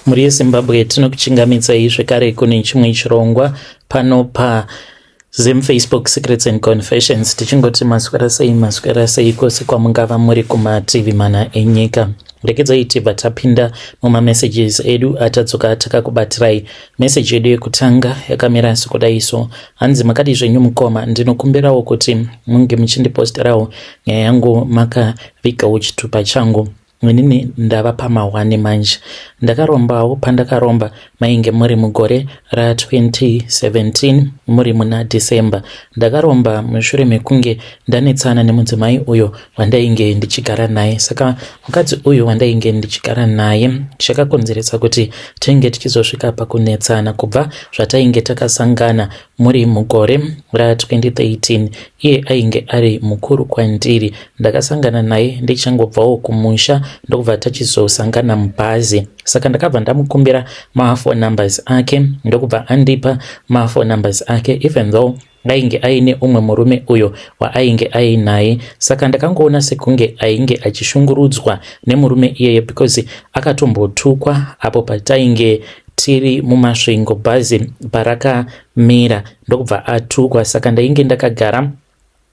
Mhuri yeZimbabwe, tinokuchingamidzai zvekare kune chimwe chirongwa pano pa Zim Facebook Secrets and Confessions, tichingoti maswera sei, maswera sei kwose kwamungava muri kumativi mana enyika. Rekedzai tibva tapinda mumamessages edu atadzoka takakubatirai. Meseji yedu yekutanga yakamira sekudai so: hanzi, "Makadi zvenyu mukoma? Ndinokumbirawo kuti munge muchindiposterawo nyaya yangu makavigawo chitupa changu. Inini ndava pamahwane manje. Ndakarombawo. Pandakaromba mainge muri mugore ra2017, muri muna December. Ndakaromba mushure mekunge ndanetsana nemudzimai uyo wandainge ndichigara naye. Saka mukadzi uyu wandainge ndichigara naye, chakakonzeresa kuti tinge tichizosvika pakunetsana, kubva zvatainge takasangana muri mugore ra2013, iye ainge ari mukuru kwandiri. Ndakasangana naye ndichangobvawo kumusha, ndokubva tachizosangana mubhazi. Saka ndakabva ndamukumbira maphone numbers ake, ndokubva andipa maphone numbers ake, even though ainge aine umwe murume uyo waainge ainaye. Saka ndakangoona sekunge ainge achishungurudzwa nemurume iyeye, because akatombotukwa apo patainge tiri muMasvingo, bhazi parakamira, ndokubva atukwa. Saka ndainge ndakagara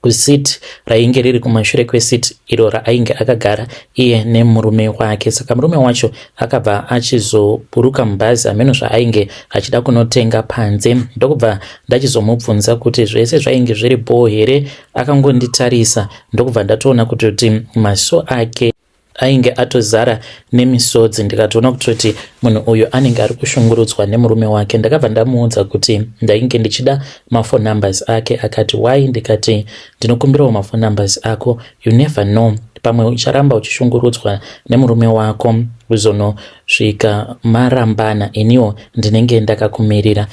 kuseat rainge riri kumashure kweseat iro raainge akagara iye nemurume wake. Saka murume wacho akabva achizoburuka mubhazi, hameno zvaainge achida kunotenga panze. Ndokubva ndachizomubvunza kuti zvese zvainge zviri bhoo here. Akangonditarisa, ndokubva ndatoona kutoti maso ake ainge atozara nemisodzi. Ndikatoona kutoti munhu uyu anenge ari kushungurudzwa nemurume wake. Ndakabva ndamuudza kuti ndainge ndichida maphone numbers ake. Akati, "Why?" Ndikati, "Ndinokumbirawo maphone numbers ako. You never know, pamwe ucharamba uchishungurudzwa nemurume wako, kuzonosvika marambana, iniwo ndinenge ndakakumirira."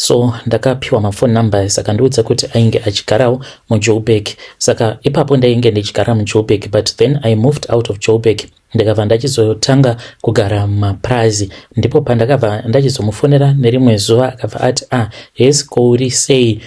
So ndakapiwa maphone numbers. Akandiudza kuti ainge achigarawo muJoburg. Saka ipapo ndainge ndichigara muJoburg, but then I moved out of Joburg, ndikabva ndachizotanga kugara mumapurazi. Ndipo pandakabva ndachizomufonera nerimwe zuva. Akabva ati, "Ah, yes, ko uri sei?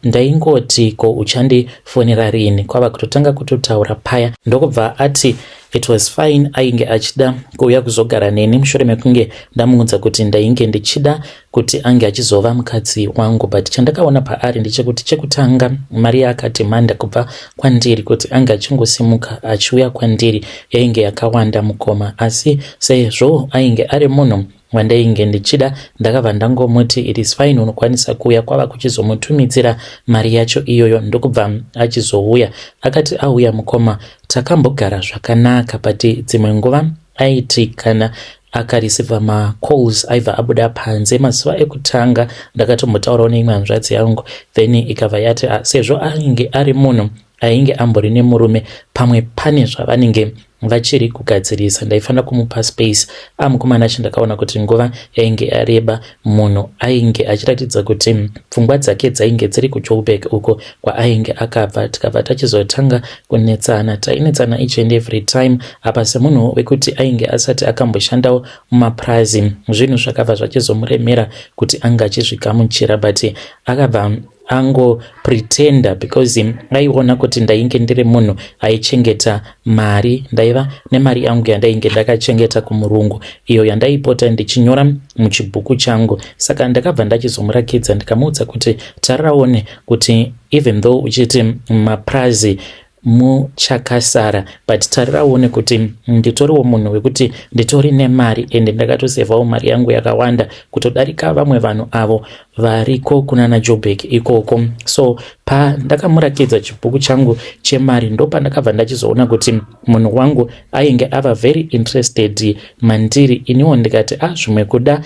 Ndaingoti ko uchandifonera rini?" Kwava kutotanga kutotaura paya, ndokubva ati it was fine, ainge achida kuuya kuzogara neni mushure mekunge ndamuudza kuti ndainge ndichida kuti ange achizova mukadzi wangu. But chandakaona paari ndechekuti, chekutanga, mari yaakademanda kubva kwandiri kuti ange achingosimuka achiuya kwandiri yainge yakawanda, mukoma. Asi sezvo ainge ari munhu wandainge ndichida, ndakabva ndangomuti, "It is fine, unokwanisa kuuya." Kwava kuchizomutumidzira mari yacho iyoyo, ndokubva achizouya. Akati auya, mukoma, takambogara zvakanaka, but dzimwe nguva aiti kana akareceiva macalls aibva abuda panze. Mazuva ekutanga ndakatombotaurawo neimwe hanzvadzi yangu, then ikabva yati, ah, sezvo ainge ari munhu ainge ambori nemurume, pamwe pane zvavanenge vachiri kugadzirisa, ndaifanira kumupa space. Amukomana acho, ndakaona kuti nguva yainge yareba, munhu ainge achiratidza kuti pfungwa dzake dzainge dziri kuJoburg uko kwaainge akabva. Tikabva tachizotanga kunetsana. Tainetsana each and every time. Apa semunhu wekuti ainge asati akamboshandawo mumapurazi, zvinhu zvakabva zvachizomuremera kuti ange achizvigamuchira, but akabva angopretenda because aiona kuti ndainge ndiri munhu aichengeta mari. Ndaiva nemari yangu yandainge ndakachengeta kumurungu, iyo yandaipota ndichinyora muchibhuku changu. Saka ndakabva ndachizomurakidza, ndikamuudza kuti, "Tariraone kuti even though uchiti mapurazi muchakasara, but tariraone kuti nditoriwo munhu wekuti nditori nemari, ende ndakatosevhawo mari yangu yakawanda kutodarika vamwe vanhu avo variko kunana Joburg ikoko." So pandakamurakidza chibhuku changu chemari, ndopandakabva ndachizoona kuti munhu wangu ainge ava very interested mandiri. Iniwo ndikati, "A ah, zvimwe kuda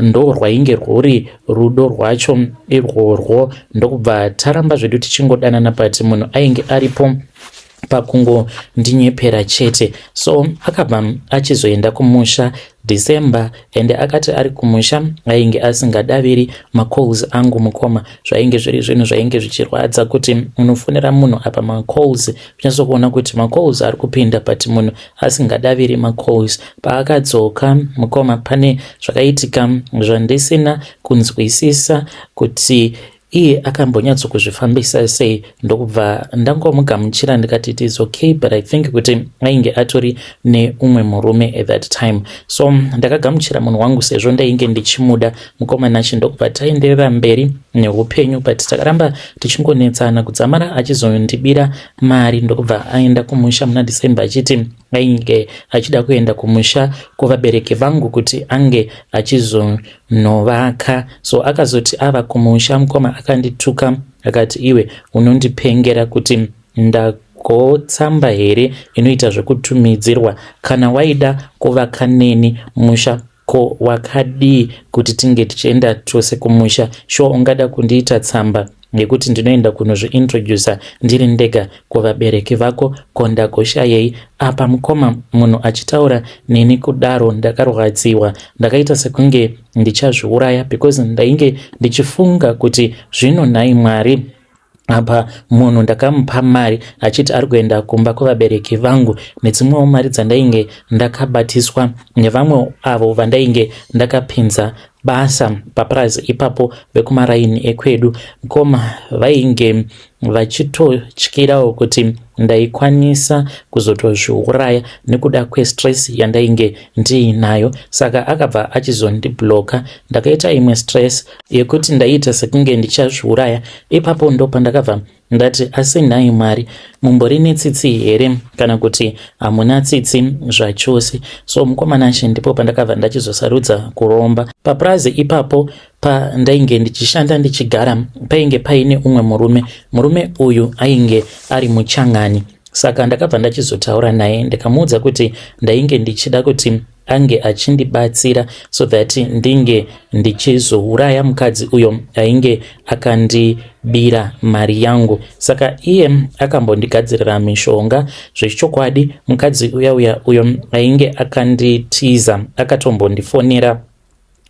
ndo rwainge rwuri rudo rwacho irworwo." Ndokubva taramba zvedu tichingodanana, but munhu ainge aripo pakungondinyepera chete. So akabva achizoenda kumusha December, ende akati ari kumusha ainge asingadaviri macalls angu, mukoma. Zvainge zviri zvinhu zvainge zvichirwadza kuti unofonera munhu, apa macalls unyatsokuona kuti macalls ari kupinda, but munhu asingadaviri macalls. Paakadzoka, mukoma, pane zvakaitika zvandisina kunzwisisa kuti Iye akambonyatsokuzvifambisa sei ndokubva ndangomugamuchira ndikati it is okay, but I think kuti ainge atori neumwe murume at that time. So ndakagamuchira munhu wangu sezvo ndainge ndichimuda mukoma Nashe, ndokubva taenderera mberi neupenyu, but takaramba tichingonetsana kudzamara achizondibira mari, ndokubva aenda kumusha muna December achiti ainge achida kuenda kumusha kuvabereki vangu kuti ange achizonovaka. So akazoti ava kumusha, mukoma, akandituka akati, "Iwe unondipengera kuti ndagotsamba here inoita zvekutumidzirwa? Kana waida kuvaka neni musha, ko wakadii kuti tinge tichienda tose kumusha? Sure ungada kundiita tsamba nekuti ndinoenda kunozviintrodusa ndiri ndega kuvabereki vako? Ko ndagoshayei apa?" Mukoma, munhu achitaura neni kudaro, ndakarwadziwa, ndakaita sekunge ndichazviuraya because ndainge ndichifunga kuti zvino nhai Mwari, apa munhu ndakamupa mari achiti ari kuenda kumba kuvabereki vangu nedzimwewo mari dzandainge ndakabatiswa nevamwe avo vandainge ndakapinza basa papurazi ipapo vekumaraini ekwedu. Mukoma, vainge vachitotyirawo kuti ndaikwanisa kuzotozviuraya nekuda kwestress yandainge ndiinayo. Saka akabva achizondibloka. Ndakaita imwe stress yekuti ndaiita sekunge ndichazviuraya. Ipapo ndo pandakabva ndati, "Asi nhai Mwari, mumbori netsitsi here kana kuti hamuna tsitsi zvachose?" So mukoma Nashe, ndipo pandakabva ndachizosarudza kuromba. Papurazi ipapo pandainge ndichishanda ndichigara, painge paine umwe murume. Murume uyu ainge ari muchangani. Saka ndakabva ndachizotaura naye, ndikamuudza kuti ndainge ndichida kuti ange achindibatsira so that ndinge ndichizouraya mukadzi uyo ainge akandibira mari yangu. Saka iye akambondigadzirira mishonga. Zvechokwadi, mukadzi uya uya uyo ainge akanditiza akatombondifonera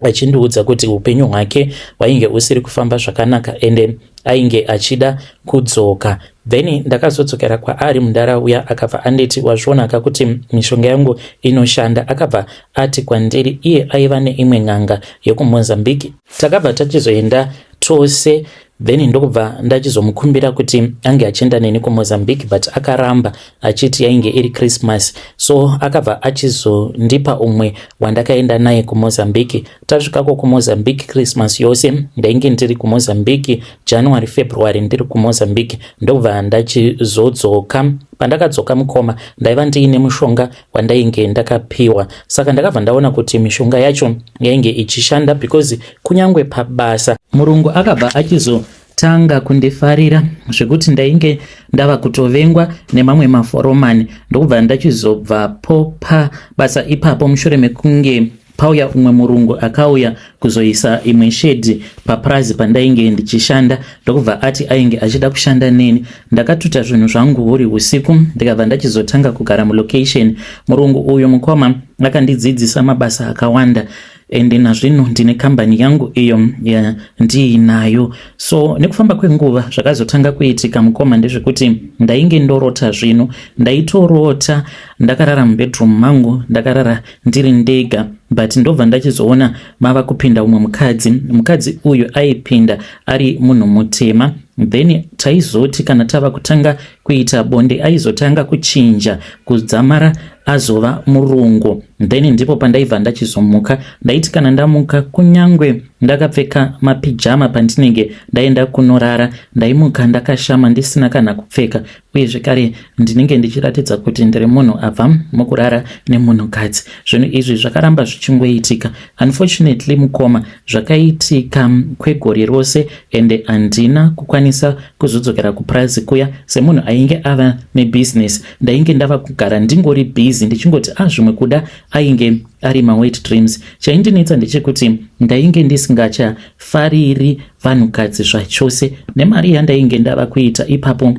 achindiudza kuti upenyu hwake hwainge usiri kufamba zvakanaka ende ainge achida kudzoka. Then ndakazodzokera kwaari. Mudara uya akabva anditi, "Wazvionaka kuti mishonga yangu inoshanda?" Akabva ati kwandiri iye aiva neimwe n'anga yekuMozambique. Takabva tachizoenda tose, then ndokubva ndachizomukumbira kuti ange achienda neni kuMozambique, but akaramba achiti yainge iri Christmas. So akabva achizondipa umwe wandakaenda naye kuMozambique. Tasvikako kuMozambique, Christmas yose ndainge ndiri kuMozambique, January, February ndiri kuMozambique, ndobva ndachizodzoka. Pandakadzoka, mukoma, ndaiva ndiine mushonga wandainge ndakapiwa. Saka ndakabva ndaona kuti mishonga yacho yainge ichishanda because kunyange pabasa murungu akabva achizotanga kundifarira zvekuti ndainge ndava kutovengwa nemamwe maforomani. Ndokubva ndachizobvapo pabasa ipapo mushure mekunge pauya umwe murungu akauya kuzoisa imwe shedhi papurazi pandainge ndichishanda, ndokubva ati ainge achida kushanda neni. Ndakatuta zvinhu zvangu huri usiku, ndikabva ndachizotanga kugara mulocation. Murungu uyu, mukoma, akandidzidzisa mabasa akawanda ende nazvino ndine kambani yangu iyo yandiinayo. So nekufamba kwenguva, zvakazotanga kuitika, mukoma, ndezvekuti ndainge ndorota zvino. Ndaitorota ndakarara mubedroom mangu, ndakarara ndiri ndega, but ndobva ndachizoona mava kupinda umwe mukadzi. Mukadzi uyu aipinda ari munhu mutema. Then taizoti kana tava kutanga kuita bonde, aizotanga kuchinja kudzamara azova murungu. Then ndipo pandaibva ndachizomuka. Ndaiti kana ndamuka, kunyangwe ndakapfeka mapijama pandinenge ndaenda kunorara, ndaimuka ndakashama ndisina kana kupfeka, uye zvekare ndinenge ndichiratidza kuti ndiri munhu abva mukurara nemunhukadzi. Zvinhu izvi zvakaramba zvichingoitika. Unfortunately, mukoma, zvakaitika kwegore rose ende handina kukwanisa kuzodzokera kupurazi kuya. Semunhu ainge ava nebhizinesi, ndainge ndava kugara ndingori busy, ndichingoti a ah, zvimwe kuda ainge ari mawet dreams. Chaindinetsa ndechekuti ndainge ndisingachafariri vanhukadzi zvachose. Nemari yandainge ndava kuita ipapo.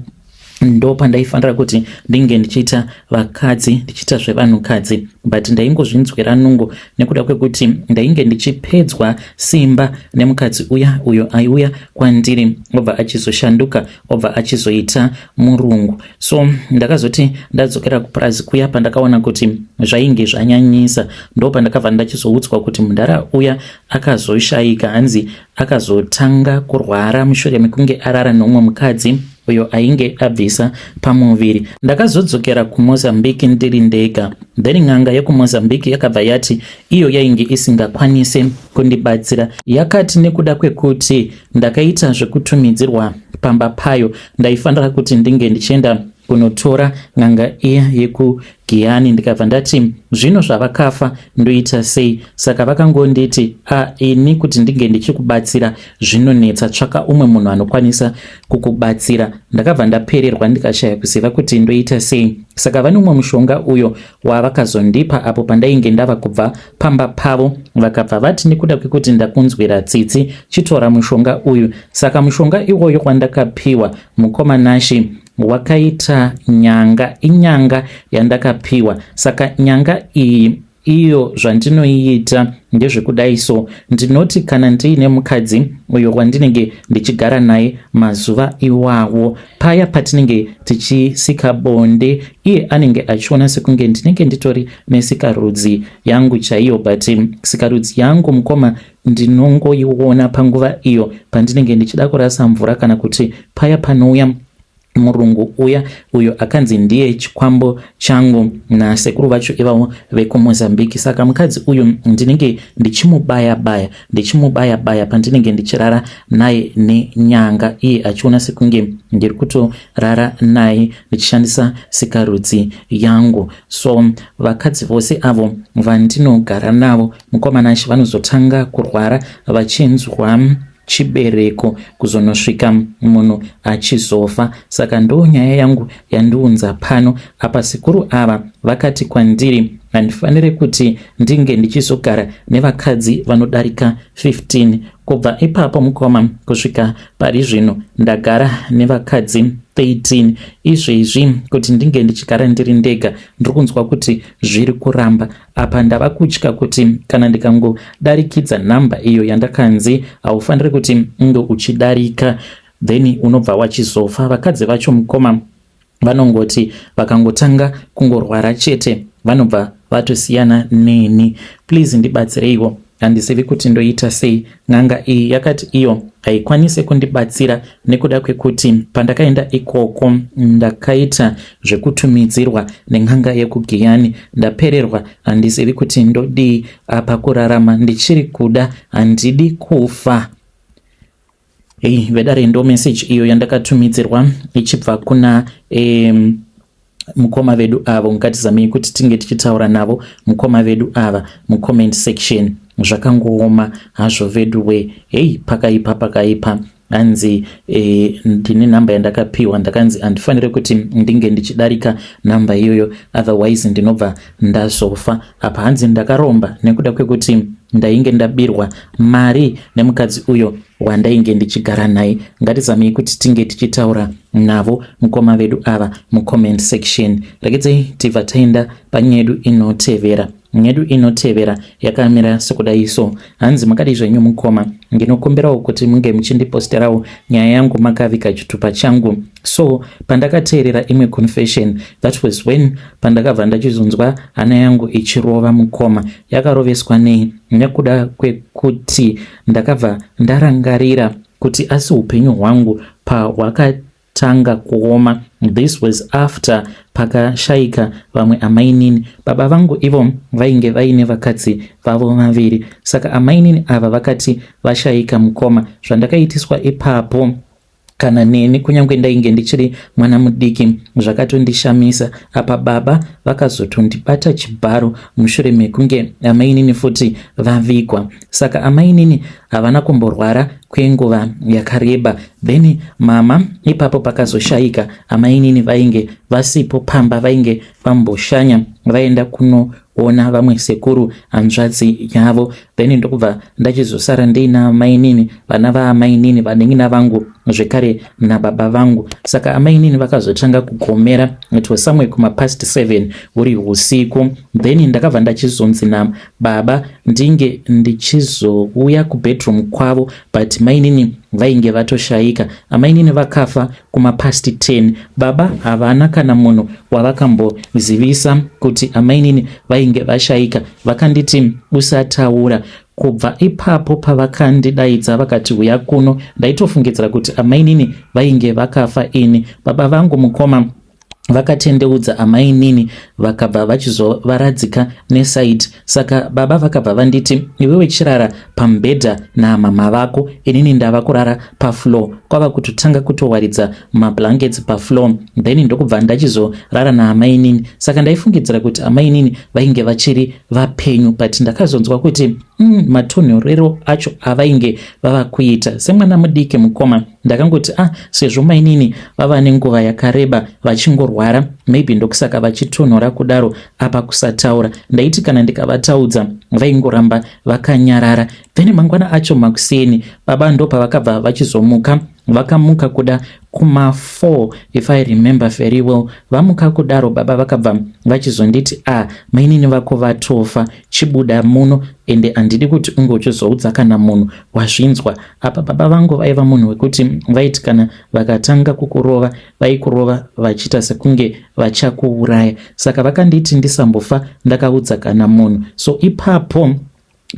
Ndo pandaifanira kuti ndinge ndichiita vakadzi, ndichiita zvevanhukadzi, but ndaingozvinzwira nungo nekuda kwekuti ndainge ndichipedzwa simba nemukadzi uya uyo aiuya kwandiri obva achizoshanduka, obva achizoita murungu. So ndakazoti ndadzokera kupurazi kuya, pandakaona kuti zvainge zvanyanyisa, ndo pandakabva ndachizoudzwa kuti mudhara uya akazoshayika. Hanzi akazotanga kurwara mushure mekunge arara neumwe mukadzi uyo ainge abvisa pamuviri. Ndakazodzokera kuMozambique ndiri ndega. Then n'anga yekuMozambique yakabva yati iyo yainge isingakwanise kundibatsira. Yakati nekuda kwekuti ndakaita zvekutumidzirwa pamba payo, ndaifanira kuti ndinge ndichienda kunotora n'anga iya yekuGiyani. Ndikabva ndati, zvino zvavakafa ndoita sei? Saka vakangonditi, a, ini kuti ndinge ndichikubatsira zvinonetsa, tsvaka umwe munhu anokwanisa kukubatsira. Ndakabva ndapererwa, ndikashaya kuziva kuti ndoita sei. Saka vane umwe mushonga uyo wavakazondipa apo pandainge ndava kubva pamba pavo. Vakabva vati, nekuda kwekuti ndakunzwira tsitsi, chitora mushonga uyu. Saka mushonga iwoyo wandakapiwa, mukoma Nashi, wakaita nyanga, inyanga yandakapiwa. Saka nyanga iyi iyo zvandinoiita ndezvekudai so, ndinoti kana ndiine mukadzi uyo wandinenge ndichigara naye mazuva iwawo, paya patinenge tichisika bonde, iye anenge achiona sekunge ndinenge nditori nesikarudzi yangu chaiyo, but sikarudzi yangu, mukoma, ndinongoiona panguva iyo pandinenge ndichida kurasa mvura, kana kuti paya panouya murungu uya uyo akanzi ndiye chikwambo changu nasekuru vacho ivavo vekuMozambique. Saka mukadzi uyu ndinenge ndichimubaya baya, ndichimubaya baya pandinenge ndichirara naye nenyanga, iye achiona sekunge ndiri kutorara naye ndichishandisa sikarudzi yangu. So vakadzi vose avo vandinogara navo, mukoma Nashe, vanozotanga kurwara vachinzwa chibereko kuzonosvika munhu achizofa. Saka ndo nyaya yangu yandiunza pano apa. Sekuru ava vakati kwandiri handifanire kuti ndinge ndichizogara nevakadzi vanodarika 15. Kubva ipapo, mukoma, kusvika pari zvino ndagara nevakadzi 13. Izvezvi kuti ndinge ndichigara ndiri ndega, ndiri kunzwa kuti zviri kuramba. Apa ndava kutya kuti kana ndikangodarikidza nhamba iyo yandakanzi haufaniri kuti unge uchidarika, then unobva wachizofa. Vakadzi vacho, mukoma, vanongoti vakangotanga kungorwara chete, vanobva vatosiyana neni. Please ndibatsireiwo, handizivi kuti ndoita sei. N'anga iyi yakati iyo haikwanisi kundibatsira nekuda kwekuti pandakaenda ikoko ndakaita zvekutumidzirwa nen'anga yekuGiyani. Ndapererwa, handizivi kuti ndodii. Apa kurarama ndichiri kuda, handidi kufa. Hei vedare, ndo message iyo yandakatumidzirwa ichibva kuna mukoma vedu avo. Ngatizamei kuti tinge tichitaura navo mukoma vedu ava mucomment section. Zvakangooma hazvo vedu we. Hei, pakaipa, pakaipa. Hanzi ndine nhamba yandakapiwa, ndakanzi handifaniri kuti ndinge ndichidarika nhamba iyoyo, otherwise ndinobva ndazofa. Apa hanzi ndakaromba nekuda kwekuti ndainge ndabirwa mari nemukadzi uyo wandainge ndichigara naye. Ngatizamei kuti tinge tichitaura navo mukoma vedu ava mucomment section. Regedzei tibva taenda panyedu inotevera. Nyedu inotevera yakamira sekudai so. Hanzi, makadii zvenyu mukoma? Ndinokumbirawo kuti munge muchindiposterawo nyaya yangu makavika chitupa changu. So pandakateerera imwe confession, that was when pandakabva ndachizonzwa hana yangu ichirova, mukoma. Yakaroveswa nei? Nekuda kwekuti ndakabva ndarangarira kuti asi upenyu hwangu pahwakatanga kuoma, this was after pakashayika vamwe amainini. Baba vangu ivo vainge vaine vakadzi vavo vaviri. Saka amainini ava vakati vashayika, mukoma, zvandakaitiswa ipapo, kana neni kunyange ndainge ndichiri mwana mudiki, zvakatondishamisa. Apa baba vakazotondibata chibharo mushure mekunge amainini futi vavigwa. Saka amainini havana kumborwara kwenguva yakareba. Then mama ipapo pakazoshayika amainini, vainge vasipo pamba, vainge vamboshanya. vaenda kunoona vamwe sekuru hanzvadzi yavo. Then ndokubva ndachizosara ndiina amainini, vana vaamainini, vanin'ina vangu zvekare nababa vangu. Saka amainini vakazotanga kugomera, it was somewhere kumapast 7 huri usiku. Then ndakabva ndachizonzi nababa ndinge ndichizouya kubedroom kwavo, but mainini vainge vatoshayika. Amainini vakafa kumapast 10. Baba havana kana munhu wavakambozivisa kuti amainini vainge vashayika. Vakanditi usataura. Kubva ipapo pavakandidaidza vakati uya kuno, ndaitofungidzira kuti amainini vainge vakafa ini. Baba vangu, mukoma, vakatendeudza amainini vakabva vachizovaradzika neside. Saka baba vakabva vanditi, "Iwewe chirara pamubhedha namama vako, inini ndava kurara pafloor." Kwava kutotanga kutowaridza mablankets pafloor, then ndokubva ndachizorara naamainini. Saka ndaifungidzira kuti amainini vainge vachiri vapenyu, but ndakazonzwa kuti matonhorero acho avainge vava kuita. Semwana mudiki, mukoma, ndakangoti, "Ah, sezvo mainini vava nenguva yakareba vachingorwara, maybe ndokusaka vachitonhora kudaro." Apa kusataura, ndaiti kana ndikavataudza vaingoramba vakanyarara. Then mangwana acho makuseni, baba ndo pavakabva vachizomuka. Vakamuka kuda kuma4, if I remember very well. Vamuka kudaro, baba vakabva vachizonditi, "A ah, mainini vako vatofa, chibuda muno, ende handidi kuti unge uchizoudza kana munhu, wazvinzwa?" Apa baba vangu vaiva munhu wekuti vaiti kana vakatanga kukurova, vaikurova vachiita sekunge vachakuuraya. Saka vakanditi ndisambofa ndakaudza kana munhu. So ipapo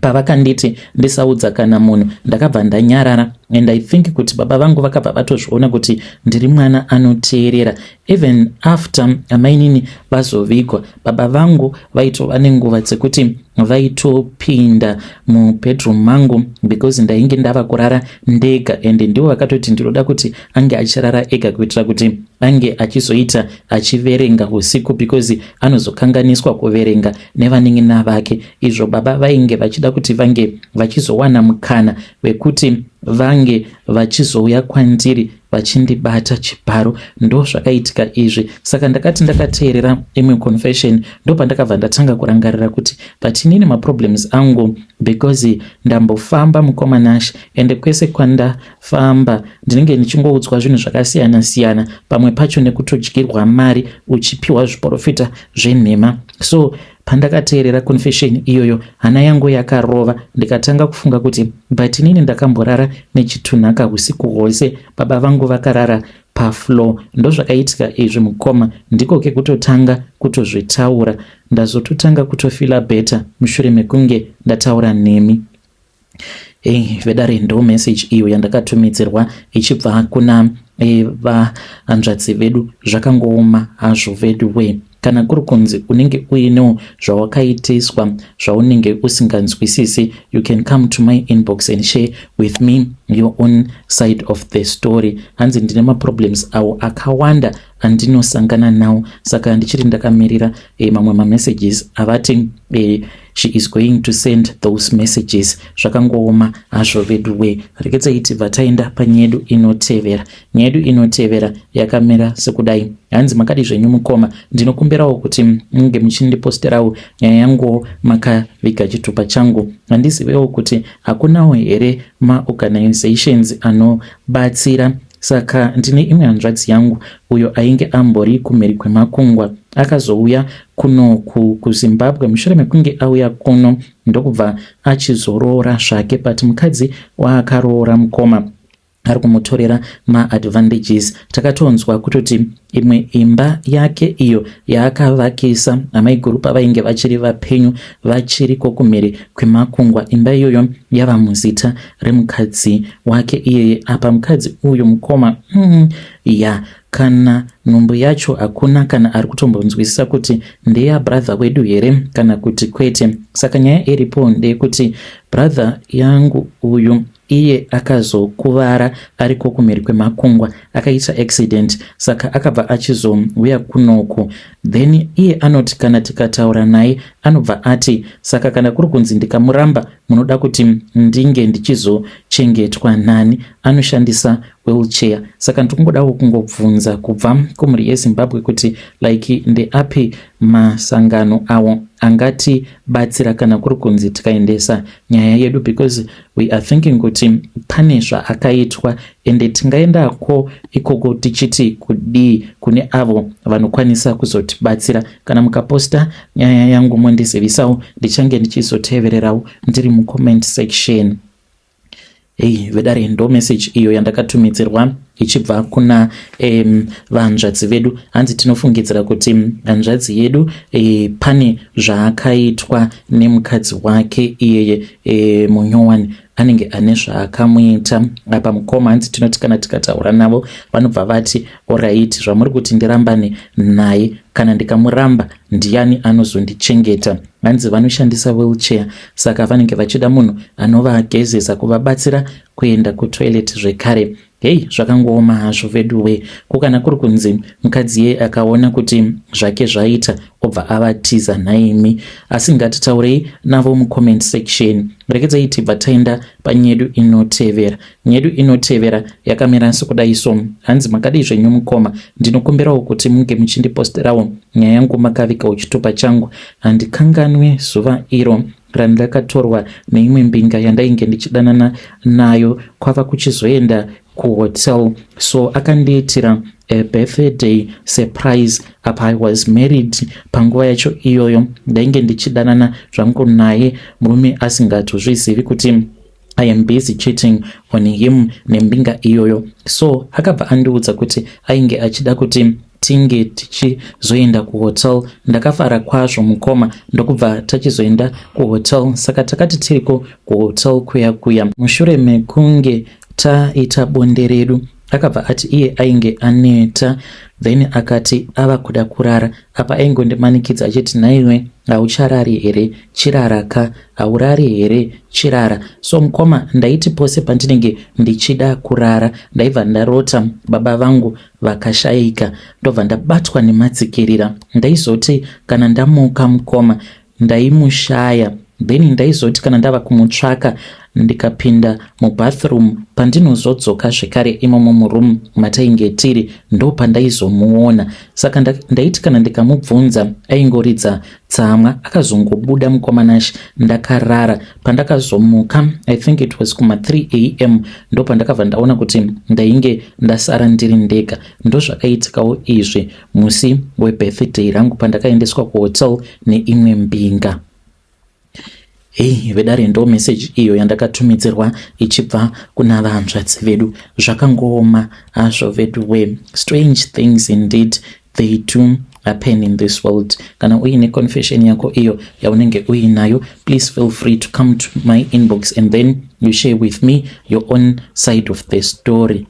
pavakanditi ndisaudza kana munhu, ndakabva ndanyarara, and I think kuti baba vangu vakabva vatozviona kuti ndiri mwana anoteerera. Even after amainini vazovigwa, baba vangu vaitova nenguva dzekuti vaitopinda mubedroom mangu, because ndainge ndava kurara ndega, and ndivo vakatoti ndinoda kuti ange achirara ega kuitira kuti ange achizoita achiverenga usiku, because anozokanganiswa kuverenga nevanin'ina vake. Izvo baba vainge vachida kuti vange vachizowana mukana wekuti vange vachizouya kwandiri vachindibata chibharo. Ndo zvakaitika izvi. Saka ndakati ndakateerera imwe confession, ndo pandakabva ndatanga kurangarira kuti, but inini maproblems angu, because ndambofamba, mukoma Nash, ende kwese kwandafamba ndinenge ndichingoudzwa zvinhu zvakasiyana siyana, pamwe pacho nekutodyirwa mari uchipiwa zviprofita zvenhema. So pandakateerera confession iyoyo, hana yangu yakarova, ndikatanga kufunga kuti, but inini ndakamborara nechitunhaka usiku hwose, baba vangu vakarara pafloor. Ndozvakaitika izvi, mukoma, ndiko kekutotanga kutozvitaura. Ndazototanga kutofeela better mushure mekunge ndataura nemi. Hey, vedare, ndo message iyo yandakatumidzirwa ichibva kuna vahanzvadzi vedu. Zvakangooma hazvo vedu we. Kana kuri kunzi unenge uinewo zvawakaitiswa zvaunenge usinganzwisisi, you can come to my inbox and share with me your own side of the story. Hanzi ndine maproblems awo akawanda andinosangana nawo, saka ndichiri ndakamirira mamwe mamessages avati she is going to send those messages. Zvakangooma hazvo vedu we. Regedzai tibva taenda panyaya yedu inotevera. Nyaya yedu inotevera yakamira sekudai. Hanzi, "Makadi zvenyu mukoma? Ndinokumbirawo kuti munge muchindiposterawo nyaya yanguwo makaviga chitupa changu. Handizivewo kuti hakunawo here maorganizations anobatsira. Saka ndine imwe hanzvadzi yangu uyo ainge ambori kumhiri kwemakungwa, akazouya kuno kuZimbabwe. Mushure mekunge auya kuno, ndokubva achizoroora zvake, but mukadzi waakaroora, mukoma, ari kumutorera maadvantages. Takatonzwa kutoti imwe imba yake iyo yaakavakisa amaiguru pavainge vachiri vapenyu, vachiriko kumhiri kwemakungwa, imba iyoyo yava muzita remukadzi wake iyeye. Apa mukadzi uyu, mukoma, ya kana nhumbu yacho hakuna kana ari kutombonzwisisa kuti ndeyabrother wedu here kana kuti kwete. Saka nyaya iripo ndeyekuti brother yangu uyu iye akazokuvara ariko kumhiri kwemakungwa, akaita accident, saka akabva achizouya kunoku. Then iye anoti kana tikataura naye Anobva ati, "Saka kana kuri kunzi ndikamuramba, munoda kuti ndinge ndichizochengetwa nani?" Anoshandisa wheelchair. Saka ndikungodawo kungobvunza kubva kumhuri yeZimbabwe kuti, like, ndeapi masangano awo angatibatsira kana kuri kunzi tikaendesa nyaya yedu, because we are thinking kuti pane zvaakaitwa, ende tingaendako ikoko tichiti kudii kune avo vanokwanisa kuzotibatsira? Kana mukaposta nyaya yangu, mondizivisawo, ndichange ndichizotevererawo ndiri mucomment section. Hei vedare, ndo message iyo yandakatumidzirwa ichibva kuna vanzvadzi vedu. Hanzi tinofungidzira kuti hanzvadzi yedu pane zvaakaitwa nemukadzi wake iyeye munyowani, anenge ane zvaakamuita apa. Mukoma, hanzi tinoti kana tikataura navo, vanobva vati, "Alright, zvamuri kuti ndirambane naye, kana ndikamuramba, ndiani anozondichengeta?" Hanzi vanoshandisa wheelchair, saka vanenge vachida munhu anovagezesa, kuvabatsira kuenda kutoilet zvekare. Hei, zvakangooma hazvo veduwe. Ko kana kuri kunzi mukadzi ye akaona kuti zvake zvaita, obva avatiza nhaimi? Asi ngatitaurei navo mucomment section. Rekedzai tibva taenda panyedu inotevera. Nyedu inotevera yakamira sekudai so. Hanzi, "Makadii zvenyu mukoma? Ndinokumbirawo kuti munge muchindiposterawo nyaya yangu makavigawo chitupa changu. Handikanganwe zuva iro randakatorwa neimwe mbinga yandainge ndichidanana nayo, kwava kuchizoenda kuhotel. So akandiitira a birthday surprise. Apa I was married panguva yacho iyoyo. Ndainge ndichidanana zvangu naye, murume asingatozvizivi kuti I am busy cheating on him nembinga iyoyo. So akabva andiudza kuti ainge achida kuti tinge tichizoenda kuhotel. Ndakafara kwazvo mukoma, ndokubva tachizoenda kuhotel. Saka takati tiriko kuhotel kuya kuya, mushure mekunge taita bonde redu, akabva ati iye ainge aneta, then akati ava kuda kurara. Apa aingondimanikidza achiti, 'Nhaiwe, haucharari here? Chirara ka. Haurari here? Chirara.' So mukoma, ndaiti pose pandinenge ndichida kurara, ndaibva ndarota baba vangu vakashayika, ndobva ndabatwa nematsikirira. Ndaizoti kana ndamuka mukoma, ndaimushaya. Then ndaizoti kana ndava kumutsvaka, ndikapinda mubathroom, pandinozodzoka zvekare imomo muroom matainge tiri, ndo pandaizomuona. Saka ndaiti kana ndikamubvunza, aingoridza tsamwa. Akazongobuda mukoma Nashi, ndakarara. Pandakazomuka, I think it was kuma3 am, ndo pandakabva ndaona kuti ndainge ndasara ndiri ndega. Ndozvakaitikawo izvi musi webirthday rangu, pandakaendeswa kuhotel neimwe mbinga." Hei vedare, ndo message iyo yandakatumidzirwa ichibva kuna vanzvadzi vedu. Zvakangooma hazvo vedu. Strange things indeed, they do happen in this world. Kana uine confession yako iyo yaunenge uinayo, please feel free to come to my inbox and then you share with me your own side of the story.